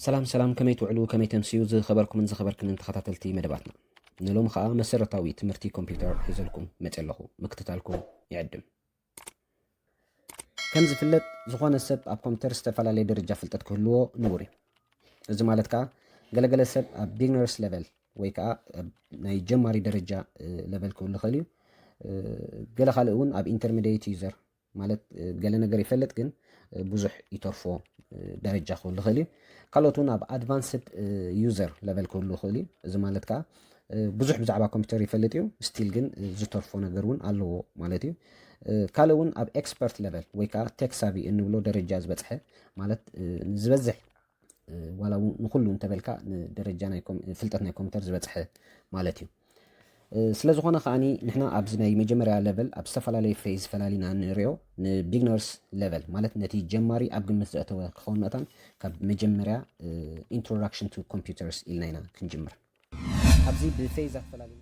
ሰላም ሰላም፣ ከመይ ትውዕሉ፣ ከመይ ተምስዩ ዝኸበርኩምን ዝኸበርክንን ተኸታተልቲ መደባትና። ንሎም ኸኣ መሰረታዊ ትምህርቲ ኮምፒውተር ሒዘልኩም መጽ ኣለኹ። ምክትታልኩም ይዕድም። ከም ዝፍለጥ፣ ዝኾነ ሰብ ኣብ ኮምፒውተር ዝተፈላለየ ደረጃ ፍልጠት ክህልዎ ንቡር እዩ። እዚ ማለት ከኣ ገለገለ ሰብ ኣብ ቢግነርስ ሌቨል ወይ ከኣ ኣብ ናይ ጀማሪ ደረጃ ሌቨል ክህሉ ይኽእል እዩ። ገለ ካልእ እውን ኣብ ኢንተርሚዲየት ዩዘር ማለት ገለ ነገር ይፈልጥ ግን ብዙሕ ይተርፎ ደረጃ ክህሉ ይኽእል እዩ። ካልኦት እውን ኣብ ኣድቫንስድ ዩዘር ሌቨል ክህሉ ይኽእል እዩ። እዚ ማለት ከኣ ብዙሕ ብዛዕባ ኮምፒውተር ይፈልጥ እዩ፣ ስቲል ግን ዝተርፎ ነገር እውን ኣለዎ ማለት እዩ። ካልእ እውን ኣብ ኤክስፐርት ሌቨል ወይ ከዓ ቴክ ሳቪ እንብሎ ደረጃ ዝበፅሐ ማለት ዝበዝሕ ዋላ እውን ንኩሉ እንተበልካ ንደረጃ ናይ ኮም- ፍልጠት ናይ ኮምፒውተር ዝበፅሐ ማለት እዩ። ስለ ዝኾነ ከዓኒ ንሕና ኣብዚ ናይ መጀመርያ ሌቨል ኣብ ዝተፈላለየ ፌዝ ፈላሊና ንሪኦ። ንቢግነርስ ሌቨል ማለት ነቲ ጀማሪ ኣብ ግምት ዘእተወ ክኸውን መእታን ካብ መጀመርያ ኢንትሮዳክሽን ቱ ኮምፒውተርስ ኢልና ኢና ክንጅምር። ኣብዚ ብፌዝ ኣፈላሊና